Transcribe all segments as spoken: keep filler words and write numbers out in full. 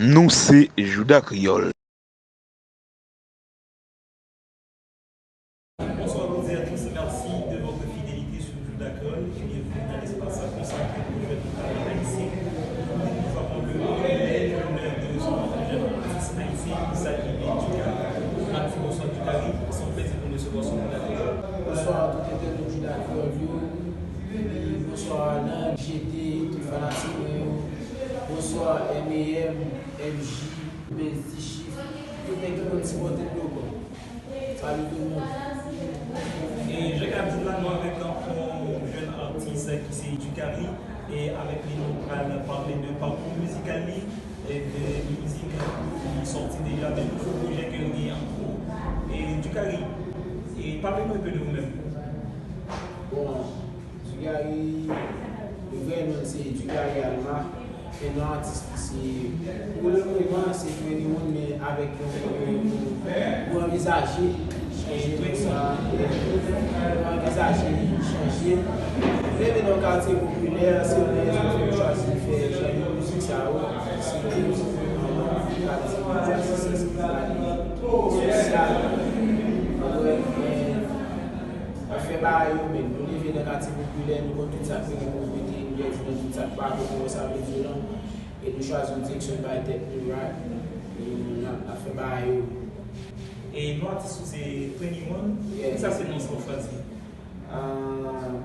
Nou se Jouda Kreyòl. Bonsoir à toutes et à tous, merci de votre fidélité sur Jouda Kreyòl et bienvenue dans l'espace consacré aux jeunes talents haïtiens. Nous avons le privilège, l'honneur de recevoir un jeune artiste haïtien, il s'agit de Ducari. Artiste, bonsoir Ducari, c'est un plaisir pour nous recevoir sur Jouda Kreyòl. Bonswa a tout entènot Jouda Kreyòl yo. Epi bonswa nan G T, tout fanatik mwen yo. Bonswa M A M, M J, Benz T Chief, tout nèg ki konn sipòte m yo bò. Salut tout le monde. E jan k ap di la, nou avèk yon jèn atis ki se Ducari, e avèk li nou pral pale de pakou mizikal li, e de mizik ki sòti deja, de nouvo pwojè ke l gen an kou. E Ducari, e pale nou enpe de ou menm. Bon, Ducari, le vrè non se Ducari Alma. Men non atis li se, pou le moman se Twenty One, men avèk yon, yon, yon, nou anvizaje chanje non sa. Nou anvizaje chanje. Leve nan katye popilè, se yon rezon fè m chwazi fè jan de mizik sa yo. Se yon mizik ki ka di mizik sosyal. Wè, men N ap fè bagay yo menm. Nou leve nan katye popilè, nou konn tout sa k rele povrete, nou pèdi nan tout sa k pa bon, nou wè sa vle di lan. E nou chwazi yon direksyon bay tèt nou, right? E nou ap fè bagay yo. E non atis ou se Twenty One? Kisa se non sa w chwazi?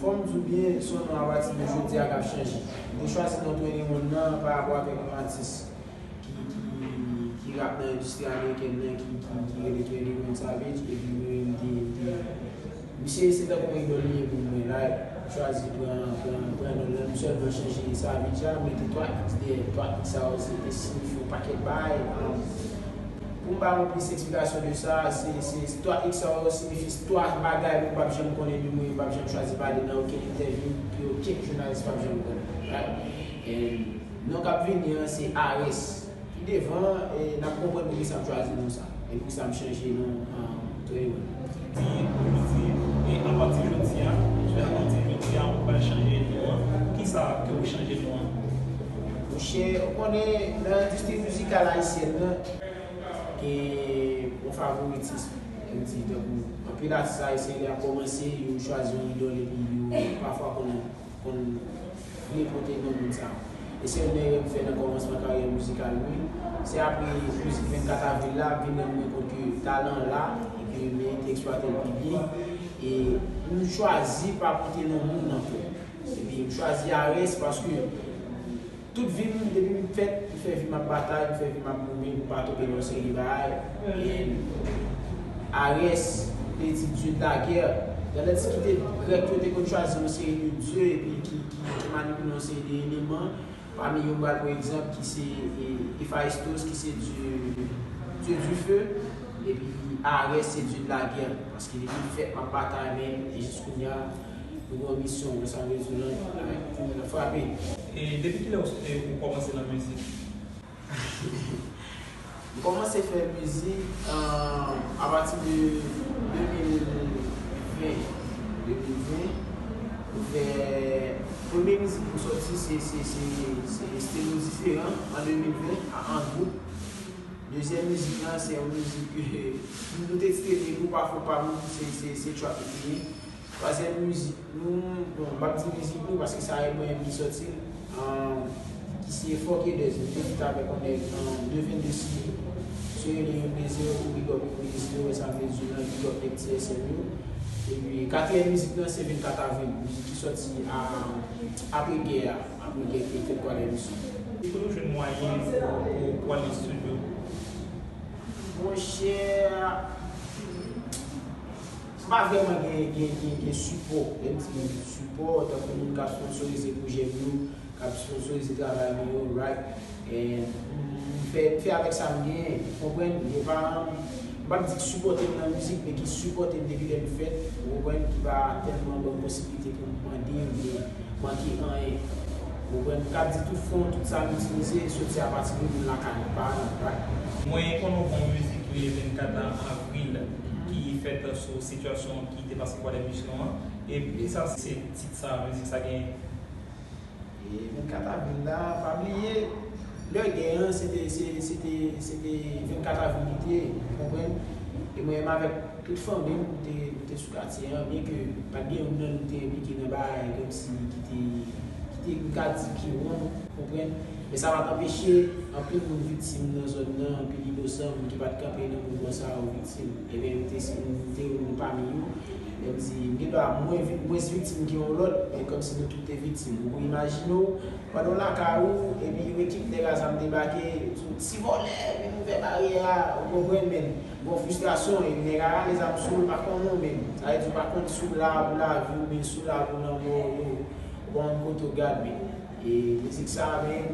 Fò m di w byen, se yon non apati de jodi a k ap chanje. M te chwazi non Twenty One nan pa rapò avèk yon atis ki, ki, ki rap nan endistri amerikèn nan, ki, ki, ki rele Twenty One Savage, epi mwen menm m te, m te, misye se tankou yon idòl li ye pou mwen, like, m chwazi pran, pran, pran non l lan, m sèlman chanje Savage a, mete twa X dèyè, twa X sa yo se te siyifi yon pakèt bagay, um, pou m ba nou plis eksplikasyon de sa, se, se twa X sa yo siyifi twa bagay moun p ap janm konnen de mwen, yo p ap janm chwazi pale nan okenn entèvyou, ke okenn jounalis p ap janm konnen, right? And non k ap vini an se Arès. Pi devan, e, n ap konprann poukisa m chwazi non sa. E poukisa m chanje non, um, Twenty One. Di, ou di, e apati jodi a, apati jodi a, ou pral chanje non an. Kisa ke ou chanje non an? Monchè, ou konnen nan endistri mizikal ayisyèn nan, gen yon favoritism. M di, tankou, anpil atis ayisyen lè y ap kòmanse, yo chwazi yon idòl epi yo pafwa konn konn vle pote non moun sa. E se yon erè m fè nan kòmansman karyè mizikal mwen. Se apre mizik vennkat avril la, m vin rann mwen kont ke talan la, epi m merite eksplwate l pi byen. E m chwazi pa pote non moun nan kò m. Epi m chwazi Arès paske tout vi m, depi m fèt, m fè vi m ap batay, m fè vi m ap goumen pou m pa tonbe nan yon seri de bagay. E Arès vle di Dieu de la guerre. Nan lèt ki te grèk yo te konn chwazi yon seri de dye epi ki, ki, ki manipile yon seri de eleman. Pami yo m pral pran egzanp ki se e, Héphaïstos ki se dye, dye du feu, epi Arès se dye de la guerre. Paske depi m fèt m ap batay, men e jis kounye a, nou gen yon misyon, wè sa m vle di w lan, n ap frape. E depi kilè ou, e, ou kòmanse nan mizik? M kòmanse fè mizik, euh, apati de de mil ven. De mil ven, m fè premye mizik m sòti se, se, se, se Stylo Diferan an de mil ven, a, an gwoup. Dezyèm mizik lan, se yon mizik ke nou te titre Negou pa fo pa mou, se, se, se track li te ye. Twazyèm mizik nou, bon, m p ap di mizik nou paske sa e mwen menm ki sòti l, um, ki se Fòkedèz. Nou te feat avèk yon nèg, um, de vennde Siri. Misye rele Youn Dezire, ou big up Youn Dezire, wè sa m vle di w lan, big up nèg T S M yo. Epi katriyèm mizik lan se vennkat avril, mizik ki sòti a, apre gè a, apre gè ki fèt Kwadèbouswèl. Kote w jwenn mwayen pou, pou, pou ale estidyo? Monchè, m pa vrèman gen, gen, gen, gen sipò. Lè m di gen sipò, tankou moun k ap sponsorize pwojè m yo, k ap sponsorize travay mwen yo, right? E m fè, m fè avèk sa m genyen, ou konprann? Yo pa, m p ap di ki sipòte m nan mizik, men ki sipòte m depi lè m fèt, ou konprann? Ki pa tèlman ban m posiblite pou m mande, oubyen manke anyen. Ou konprann? M ka di tout fon, tout sa m itilize, soti apati de moun lakay mwen, pa mwen, right? Mwen konnen w gen yon mizik ki rele vennkat avril, ki fèt sou sitiyasyon ki te pase Kwadèbouswèl an. E kisa se tit sa, mizik sa genyen? E vennkat avril la, pa bliye, Dayè, gè an, se te, se, se te, se te vennkat avril li te ye, ou konprann? E mwen menm avèk tout fanmi m, nou te, nou te sou katye an, byen ke pa t gen youn nan nou te enplike nan bagay kòmsi ki te, ki te, m ka di ki wrong, ou konprann? Men sa pa t anpeche anpil moun viktim nan zòn nan, anpil inosan, moun ki pa t kanpe nan mouvman sa yo viktim. Ebyen, m te, m te youn pami yo. Lè m di, m gen dwa mwens, mwens viktim ke yon lòt, men kòmsi nou tout te viktim. Ou imajine w, pandan w lakay ou, epi yon ekip nèg a zam debake, yo di w, "Ti vòlè, vin ouvè baryè a," ou konprann, men gon fristrasyon, e nèg a rale zam sou ou, l pa konnen w menm. Sa vle di, ou pa konn si w la pou lavi w, oubyen si w la pou lanmò, yo, ou pa konn kote w gade, men. E mizik sa a, men,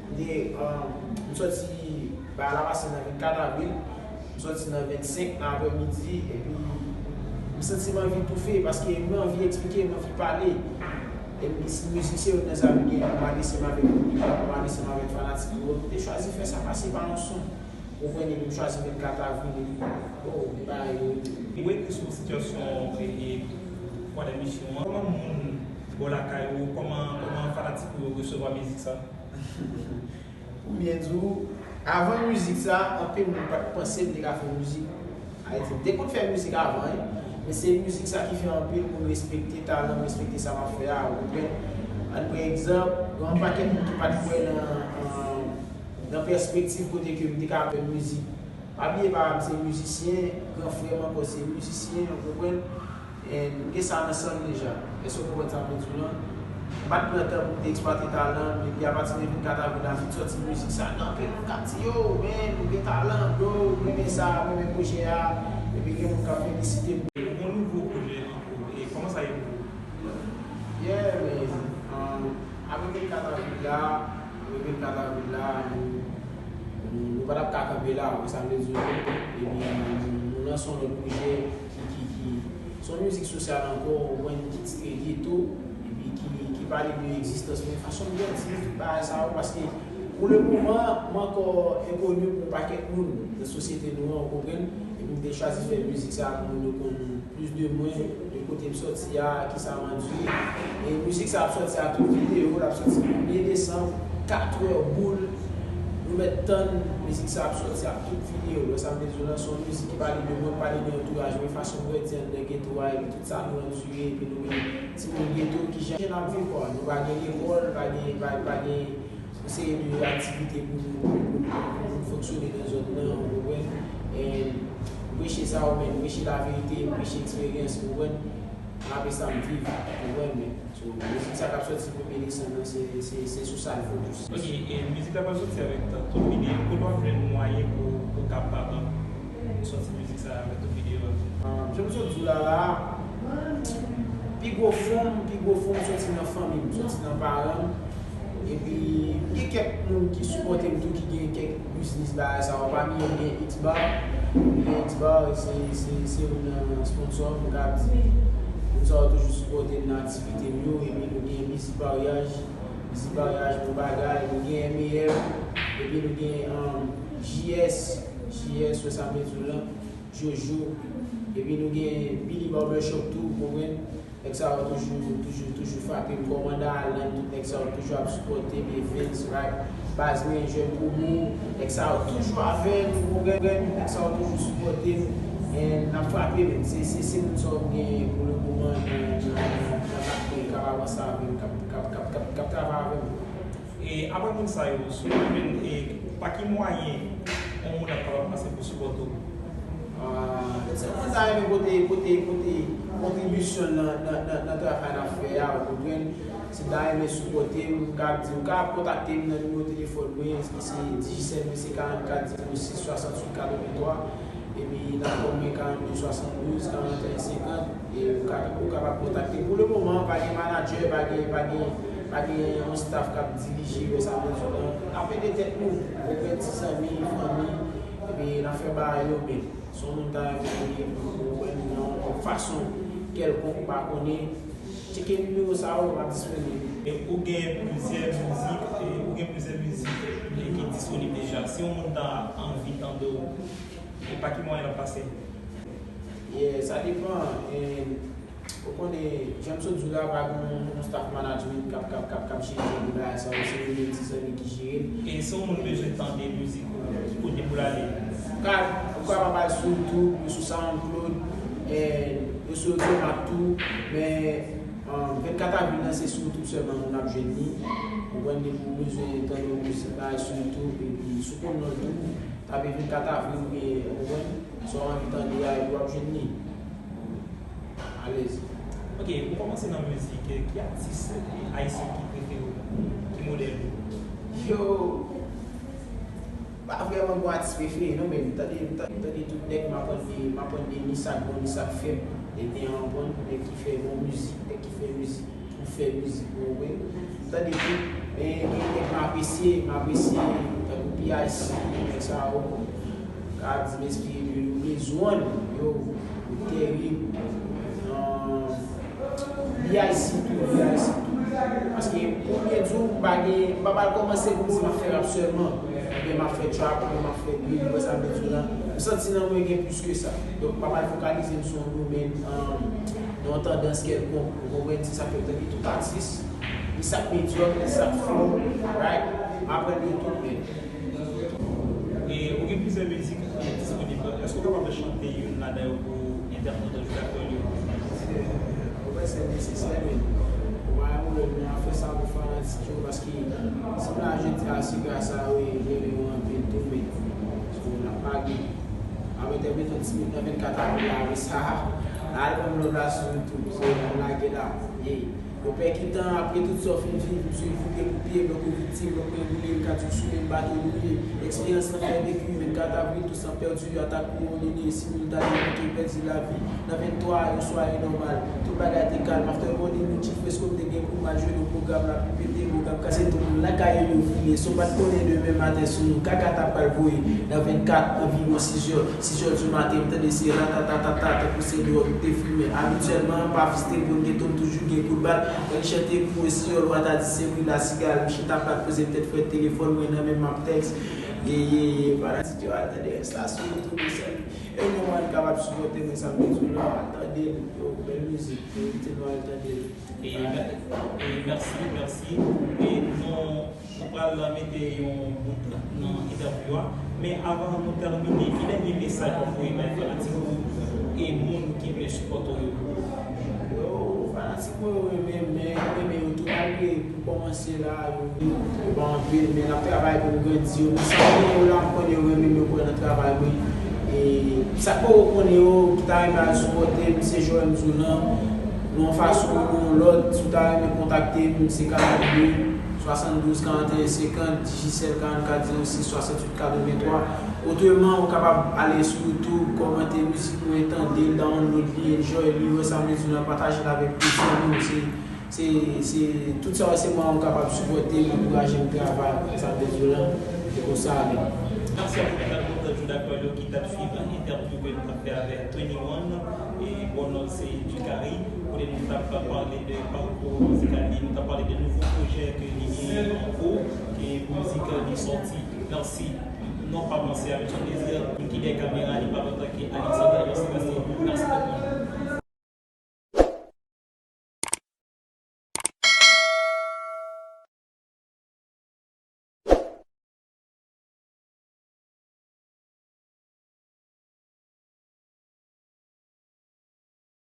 m te, um, m sòti, bagay la pase nan vennkat avril, m sòti nan vennsenk nan aprèmidi, epi m santi m anvi toufe, paske m anvi eksplike, m anvi pale. E m, mizik se youn nan sa m gen pou m ale ansanm avèk piblik la, pou m ale ansanm avèk fanatik yo. M te chwazi fè sa pase pa yon son. Ou konprann, epi m chwazi vennkat avril, epi, oh, men bagay yo. Ou ekri sou sitiyasyon, e, e, pwòblèm misyon an. Kòman moun bò lakay ou, kòman, kòman fanatik ou yo resevwa mizik sa? Pou byen di w, avan mizik sa, anpil moun pa t panse m te ka fè mizik. Ayiti, m te konn fè mizik avan, wi, men se mizik sa ki fè anpil moun respekte talan m, respekte sa m ap fè a, ou konprann? Ann pran egzanp, gen yon pakèt moun ki pa t kwè nan, nan, nan pèspektiv kote ke m te ka fè mizik. Pa bliye papa m se mizisyen, gran frè m ankò se mizisyen, ou konprann? And m gen sa nan san m deja. Èske w konprann sa m vle di w lan? M pa t pran tan pou m te eksplwate talan m, epi apati de vennkat avril la, m fin sòti mizik sa, gen anpil moun k ap di, "Yo, men, ou gen talan, bro, m renmen sa, m renmen pwojè a." Epi gen moun k ap felisite m. Yon nouvo pwojè ankò, e kòman sa ye pou ou? Yeah, men, um, apre vennkat avril la, apre vennkat avril la, nou, nou, nou pa t ap ka kanpe la, ou sa m vle di w, epi nou, nou lanse yon lòt pwojè ki, ki, ki, se yon mizik sosyal ankò, ou konprann, ki titre Geto, epi ki, ki pale de egzistans mwen, fason m grandi, tout bagay sa yo, paske pou le moman, m ankò enkoni pou yon pakèt moun nan sosyete nou an, ou konprann, epi m te chwazi fè mizik sa pou moun yo konn plis de mwen, de kote m sòti a, kisa m andire. E mizik sa ap sòti a tout videyo, l ap sòti premye desanm, katrè boul. Nou mèt tann mizik sa ap sòti a tout videyo. Wè sa m vle di w lan, se yon mizik ki pale de mwen, pale de antouraj mwen, fason m grandi anndan geto a, epi tout sa nou andire, epi nou menm timoun geto, kijan n ap viv kwa. Nou pa gen lekòl, pa gen, pa, pa gen yon seri de aktivite pou nou, pou nou, pou nou fonksyone nan zòn nan, ou konprann? E m preche sa yo menm, m preche laverite, m preche eksperyans, ou konprann? M raple sa m viv, ou konprann? Men, so, mizik sa k ap sòti premye desanm nan, se, se, se sou sa l fokis. Ok, e mizik la pral sòti avèk tout videyo, kote w ap jwenn mwayen pou, pou w kapab sòti mizik sa avèk tout videyo a? Ah, jan m sot di w la la, pi gwo fon m, pi gwo fon m soti nan fanmi m, soti nan paran m. Epi, gen kèk moun ki sipòte m tou, ki gen kèk biznis bagay sa yo. Pami yo, gen X-Bar. Gen X-Bar, se, se, se youn nan sponsò m, m ka di. Moun sa yo toujou sipòte m nan aktivite m yo. Epi, nou gen Bizi Paryaj. Bizi Paryaj, bon bagay. Nou gen M E M. Epi, nou gen, um, J S. J S, wè sa m vle di w lan. Jojo. Epi, nou gen Billy Barbershop tou, ou konprann? Nèg sa yo toujou, toujou, toujou frape m. Kòmandan Alan, tout nèg sa yo toujou ap sipòte m. Evens, right? Baz mwen, Jèn Komo, nèg sa yo toujou avè m, ou konprann? Nèg sa yo toujou sipòte m. And n ap frape, men. Se, se, se moun sa yo m genyen pou le moman nan, nan, nan, nan, k ap avanse avè m, k ap, k ap, k ap, k ap, k ap travay avè m. E apre moun sa yo, si w ta jwenn, e pa ki mwayen yon moun ap kapab pase pou sipòte w? Ah, se moun sa yo pote, pote, pote kontribisyon nan, nan, nan, nan travay n ap fè a, ou konprann? Si w ta renmen sipòte m, ou ka di, ou ka kontakte m nan nimewo telefòn mwen, ki se Digicel mwen, se karannkat zewo sis swasanntuit katrevenntwa. Epi nan kòm mwen, karannde swasanndouz, karanteyen senkant, e ou ka, ou kapab kontakte. Pou le moman, pa gen manadjè, pa gen, pa gen, pa gen yon staff k ap dirije yo, sa vle di, n ap ede tèt nou, ou konprann, ti zanmi, fanmi, epi n ap fè bagay yo byen. Si yon moun ta renmen ede pou, pou wè nou nan yon fason kèlkonk, ou pa konnen, tcheke nimewo sa yo, m ap disponib. E ou gen plizyè mizik, e ou gen plizyè mizik, e ki disponib deja. Si yon moun ta anvi tande w, e pa ki mwayen l ap pase? Yeah, sa depann. E, ou konnen, jan m sot di w la, pa gen yon, yon staff management k ap, k ap, k ap, k ap jere tout bagay sa yo, se nou menm ti zanmi ki jere l. E Si yon moun bezwen tande mizik ou, ki kote pou l ale? Ka, ou kapab al sou YouTube, sou SoundCloud, eh, yo sou Audiomack tou, men, eh, vennkat avril nan se sou YouTube sèlman moun ap jwenn li. Ou konprann, depi ou bezwen tande yon mizik, al sou YouTube, epi si w konn non l tou, tape vennkat avril oubyen, ou konprann, sa w anvi tande a, epi w ap jwenn li. Alèz. Ok, pou kòmanse nan mizik, ki atis ayisyen ki prefere w? Ki modèl ou? Yo, pa vrèman gon atis prefere non, men m tande, m tande, m tande tout nèg, m aprann de, m aprann de ni sa k bon, ni sa k fèb. Ebyen, w konprann, nèg ki fè bon mizik, nèg ki fè mizik pou fè mizik, w konprann? M tande tout, men gen nèg m apresye, m apresye, tankou P I C, nèg sa yo. Ka di m enspire de yo, Maze One, yo, yo terib. Ahn, B I C tou, B I C tou. Paske, pou m byen di w, m pa gen, m pa pral kòmanse pou m di m ap fè rap sèlman, oubyen m ap fè trap, oubyen m ap fè drill, ou wè sa m vle di w la. M santi nan mwen gen plis ke sa. Donk, m pa pral fokalize m sou yon domèn, ahn, yon tandans kèlkonk. Ou konprann? Se sa k fè m tande tout atis, ni sa k medyòk, ni sa k fò, right? M aprann yo tout, men. E ou gen plizyè mizik ki disponib. Èske w kapab chante youn ladan yo pou entènot Anjou Dakòl yo? Ou wè se nesesè, men. Ou pa wè mwen ap fè sa pou fanatik yo, paske si m la jodi a, se gras a yo, e m renmen yo anpil tou, men. So, n ap lage. M ap entèprete yon ti bout nan vennkat avril la, apre sa, album lòt la sou YouTube, so, n ap lage la. Yeah. Yo pè ki tan apre tout sa w fin viv, m swiv ou pye pou pye, lòk ou viktim, lòk mwen boule, m ka di w soule, m bato boule. Eksperyans lan fè veki, vennkat avril, tou san pèdi, atak pou yon nini, similtane, pou te pèdi lavi. Nan venntwa a, yon sware nòmal, tout bagay te kalm. After morning, nou ti fresko, m te gen kouray, jwe nou pwogram la, pi pete, pwogram kase tout moun lakay yo, yo file. Si w pa t konnen demen maten sou nou, kaka t ap pral voye. Nan vennkat, anviwon sis è, sis è di maten, m tande se ratatatata, tankou se dwòg, m te fimen. Abityèlman, pa fis te bon, geto m toujou gen kout bal. Gang chante pou esiyòl, w a ta di se bri lasigal. M chita plat poze m tèt frèt, telefòn mwen nan men m ap tèks. Ye, ye, ye, fanatik yo al tande rès la sou YouTube, mesye. E nou an kapab sipòte mwen, sa m bezwen la, al tande l, yo, bèl mizik, yo, envite nou al tande l. E mè- e mèsi, mèsi. E nou, nou pral mete yon bout nan entèvyou a. Men avan nou tèmine, ki dènye mesaj w ap voye bay fanatik ou e moun ki vle sipòte w yo? Yo, fanatik mwen yo renmen, men renmen yo tou, malgre pou kòmanse la, yo, yo pa anpil, men n ap travay pou n grandi yo. Men sa m konnen yo la, m konnen yo renmen m, yo kwè nan travay mwen. E sa k poko konnen yo, ki ta renmen al sipòte m, se Joel Mzoulan. Nan yon fason ou nan yon lòt, si w ta renmen kontakte m, se katrevenndez, swasanndouz, karanteyen, senkant, Digicel karannkat zewo sis swasanntuit katreventwa. Otreman, ou kapab ale sou YouTube, kòmante mizik mwen, tande l, download li, enjoy li, wè sa m vle di w lan, pataje l avèk tout zanmi w. Se, se, se, tout sa yo se mwayen ou kapab sipòte m, ankouraje m travay, wè sa m vle di w lan, se konsa li. Mèsi anpil, entènot Anjou Dakòl yo ki t ap swiv entèvyou ke nou t ap fè avèk Twenty One, e bon non l se Ducary, kote nou t ap pale de pakou mizikal li, nou t ap pale de nouvo pwojè ke li genyen an kou, ke mizik li sòti. Mèsi. Non pa m se Hamilton Désir, moun ki dèyè kamera, li pa lòt ke Alexander Jean Sébastien. Mèsi tout moun.